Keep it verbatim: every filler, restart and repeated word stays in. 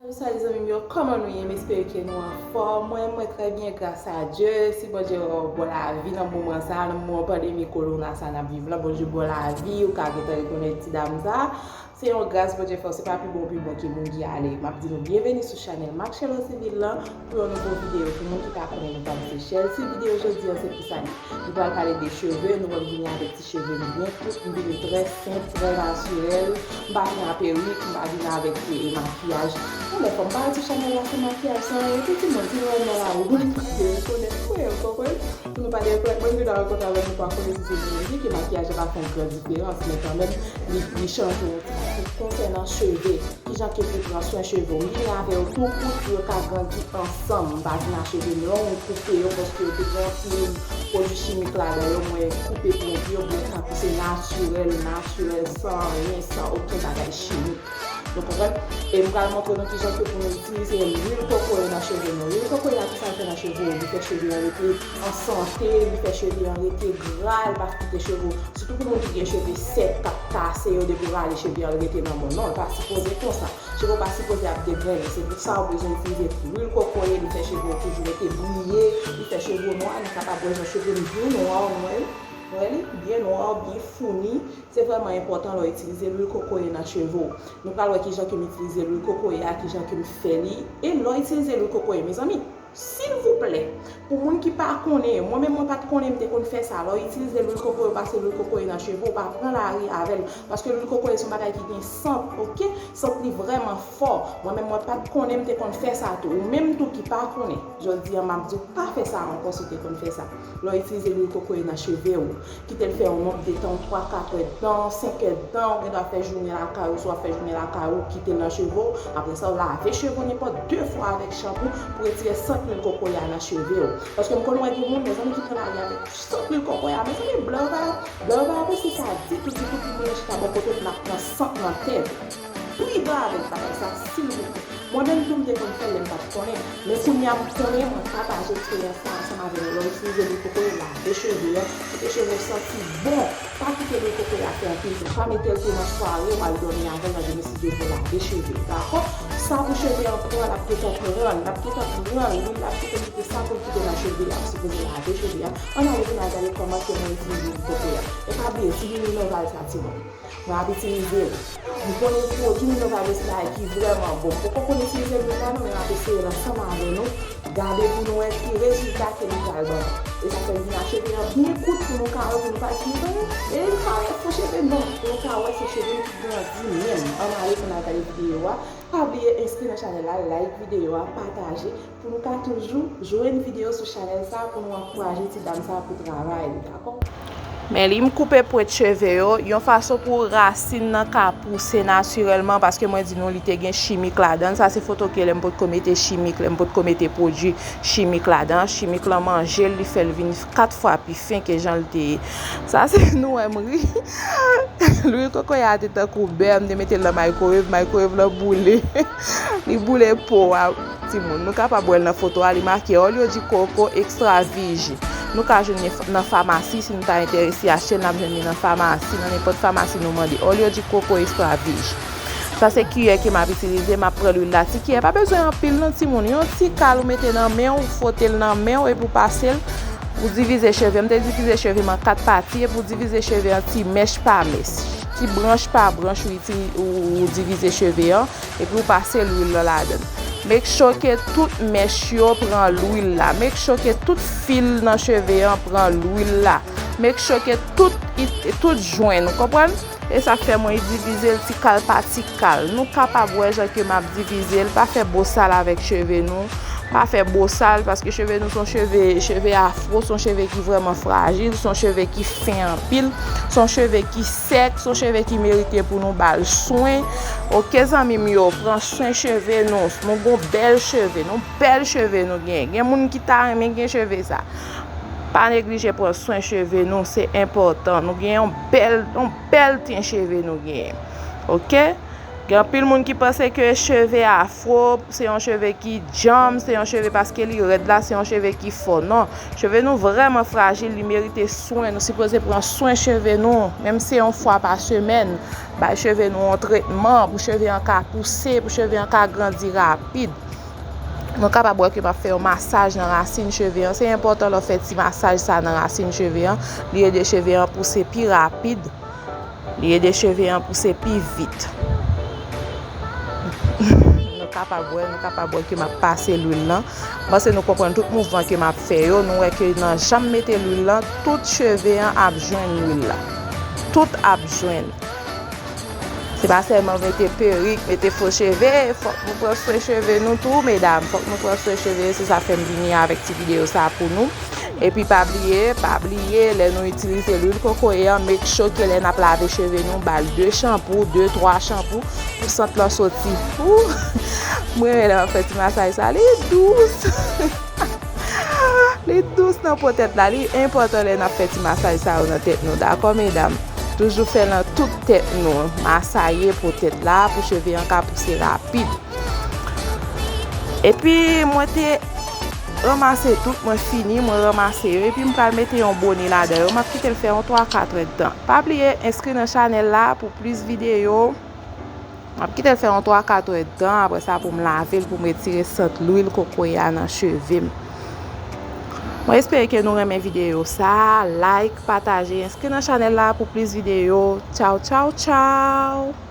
Bonswa zanmi m yo, kòman nou ye? M espere ke nou anfòm. Mwen, mwen trè byen, gras a Dye. Si Bondye ba w bon lavi nan moman sa, nan moman pandemi kolona sa n ap viv la, Bondye ba w lavi, ou ka gentan rekonèt ti dam sa. Se yon gras Bondye fè w, se pa pi bon, pi bon ke moun ki ale. M ap di nou byenveni sou chanèl Mark Shello Civil lan pou yon nouvo videyo. Pou moun ki pa konnen, nou pa se Chèlsi. Videyo jodi an, se pou sa li. Nou pral pale de cheve, nou pral vini avèk ti cheve m byen kout, m vini trè senp, trè natirèl. M pa vin a perik, m pa vin avèk e, e makiyaj. Bon, lè fò m pale sou chanèl la, se makiyaj san anyen. Tout timoun, si nou wè m nan lari, ou konn pa de rekonèt mwen, ou konprann? Pou nou pa de rekonèt mwen, nou ta rekonèt avèk nou pa konnen si se mwen menm ki makiyaj la pa fè yon gran diferans, men kanmenm, li, li chanje yon ti pati. Konsènan cheve, kijan ke pou pran swen cheve w. M vini avè yo tou kout pou yo ka grandi ansanm. M pa vin a cheve m long, m koupe yo paske yo te gen anpil pwodui chimik ladan yo. Mwen koupe plant yo, pou yo ka pouse natirèl, natirèl, san anyen, san okenn bagay chimik. Nou konprann? E m pral montre nou kijan ke pou nou itilize lwil kokoye nan cheve nou. Lwil kokoye a, kisa l fè nan cheve w? Li fè cheve an rete an sante, li fè cheve an rete gra, li pa kite cheve w. Sitou pou moun ki gen cheve sèk, k ap kase yo, depi w rale cheve an, l rete nan bon. Non, l pa sipoze konsa. Cheve w pa sipoze ap degrennen. Se pou sa w bezwen itilize lwil kokoye, li fè cheve w toujou rete briye, li fè cheve w nwa. Nou kapab wè jan cheve m byen nwa, nou wè, nou wè li byen nwa, byen founi. Se vrèman enpòtan lè w itilize lwil kokoye nan cheve w. Nou pral wè kijan ke m itilize lwil kokoye a, kijan ke m fè li. E lè w itilize lwil kokoye, mezanmi, silvouplè, pou moun ki pa konnen, mwen menm mwen pa t konnen, m te konn fè sa. Lè w itilize lwil kokoye, w pase lwil kokoye nan cheve w, pa pran lari avè l. Paske lwil kokoye se yon bagay ki gen sant, oke? Sant li vrèman fò. Mwen menm mwen pa t konnen, m te konn fè sa tou. Ou menm tou ki pa konnen, jodi a m ap di w pa fè sa ankò si w te konn fè sa. Lè w itilize lwil kokoye nan cheve w, kite l fè yon nonb de tan, twa, kat è d tan, senk è d tan, ou gendwa fè jounen lakay ou, si w ap fè jounen lakay ou, kite l nan cheve w. Apre sa, w lave cheve w nenpòt de fwa avèk chanpou pou retire sant lwil kokoye a nan cheve w. Paske m konn wè gen moun, mezanmi, ki pran lari avèk sant lwil kokoye a. Mezanmi, blan pa, blan pa apresye sa ditou, ditou, pou moun chita bò kote l, l ap pran sant nan tèt. Pridan avèk bagay sa, silvouplè. Mwen menm tou m te konn fè l lè m pa t konnen. Men kounye a m konnen, mwen pataje eksperyans sa ansanm avè nou. Lè w itilize lwil kokoye, lave cheve an, kite cheve w santi bon. Pa kite lwil kokoye a fè anpil tan. Pa mete l tou nan sware, w al dòmi avè l, nan demen si Dye vle, lave cheve w, dakò? Sa pou cheve an pran, l ap gentan pran, l ap gentan pran, lwil la ap gentan kite sa pou l kite nan cheve a, ou sipoze lave cheve a. Ann ale pou n al gade kòman ke mwen itilize lwil kokoye a. E pa bliye, ti lwil Noval sa, timoun. Mwen ap itilize l. M konnen pwodui Minerva Blessed la ki vrèman bon. M poko konn itilize lwil la non, men m ap eseye l ansanm avè nou. Gade pou nou wè ki rezilta ke li pral ban nou. E sa fè m vin achte cheve an byen kout pou nou ka wè, pou nou pa di, "Bon, e li pa wè fo cheve." Non, pou nou ka wè se cheve nou ki grandi menm. Ann ale pou n al gade videyo a. Pa bliye enskri nan chanèl la, like videyo a, pataje. Pou nou ka toujou jwenn videyo sou chanèl sa pou nou ankouraje ti dam sa pou travay li, dakò? Men li, m koupe pwent cheve yo yon fason pou rasin nan ka pouse natirèlman, paske mwen di nou li te gen chimik ladan l. Sa se foto ke lè m potko mete chimik, lè m potko mete pwodui chimik ladan. Chimik lan manje l, li fè l vin kat fwa pi fen ke jan l te ye. Sa se nou wè m ri. Lwil kokoye a te tankou bè, m te mete l nan microwave, microwave lan boule. Li boule po a, timoun. Nou kapab wè l nan foto a, li make óleo de coco extra virgem. Nou ka jwenn li nan famasi, si nou ta enterese achte l, n ap jwenn li nan famasi, nan nenpòt famasi nou mande óleo de coco extra virgem. Sa se kiyè ke m ap itilize, m ap pran lwil la. Ti kiyè, pa bezwen anpil non, timoun. Yon ti kal ou mete nan men w, ou fwote l nan men w, epi ou pase l. Ou divize cheve, m te divize cheve m an kat pati, epi ou divize cheve an ti mèch pa mèch, ti branch pa branch, ou, iti- ou, ou divize cheve an, epi ou pase lwil lan ladan l. Make sure ke tout mèch yo pran lwil la. Make sure ke tout fil nan cheve an pran lwil la. Make sure ke tout, it- tout jwenn, ou konprann? E sa k fè mwen divize l ti kal pa ti kal. Nou kapab wè jan ke m ap divize l. Pa fè bosal avèk cheve nou. Pa fè bosal, paske cheve nou se yon cheve, cheve afwo, se yon cheve ki vrèman frajil, se yon cheve ki fen anpil, se yon cheve ki sèk, se yon cheve ki merite pou nou ba l swen. Oke, zanmi m yo, pran swen cheve nou. Nou gon bèl cheve, nou bèl cheve nou gen. Gen moun ki ta renmen gen cheve sa. Pa neglije pran swen cheve nou, se enpòtan. Nou gen yon bèl, yon bèl ten cheve nou genyen. Oke? Gen anpil moun ki panse ke cheve afro se yon cheve ki djanm, se yon cheve paske li rèd la, se yon cheve ki fò. Non, cheve nou vrèman frajil, li merite swen. Nou sipoze pran swen cheve nou, menm se yon fwa pa semèn. Bay cheve nou yon tretman pou cheve an ka pouse, pou cheve an ka grandi rapid. Nou kapab wè ke m ap fè yon masaj nan rasin cheve an. Se enpòtan lè w fè ti masaj sa nan rasin cheve an. Li ede cheve an pouse pi rapid. Li ede cheve an pouse pi vit. Nou kapab wè, nou kapab wè ke m ap pase lwil lan. M panse nou konprann tout mouvman ke m ap fè yo. Nou wè ke nan jan m mete lwil lan, tout cheve an ap jwenn lwil la. Tout ap jwenn. Se pa sèlman mete perik, mete fo cheve, fòk nou pran swen cheve nou tou, medam. Fòk nou pran swen cheve, se sa fè m vini avèk ti videyo sa pou nou. Epi pa bliye, pa bliye, lè nou itilize lwil kokoye an, make sure ke lè n ap lave cheve nou, ba l de chanpou, de, twa chanpou, pou sant lan soti. Ou, mwen renmen lè m ap fè ti masaj sa, li dous. Li dous nan po tèt la, li enpòtan lè n ap fè ti masaj sa yo nan tèt nou, dakò, medam? Toujou fè nan tout tèt nou, masaye po tèt la, pou cheve an ka pouse rapid. Epi, mwen te ranmase tout, mwen fini, mwen ranmase yo, epi m pral mete yon bone ladan yo. M ap kite l fè yon twa, kat èdtan. Pa bliye enskri nan chanèl la pou plis videyo. M ap kite l fè yon twa, kat èdtan, apre sa pou m lave l, pou m retire sant lwil kokoye a nan cheve m. Mwen espere ke nou renmen videyo sa, like, pataje, enskri nan chanèl la pou plis videyo. Tchaw, tchaw, tchaw!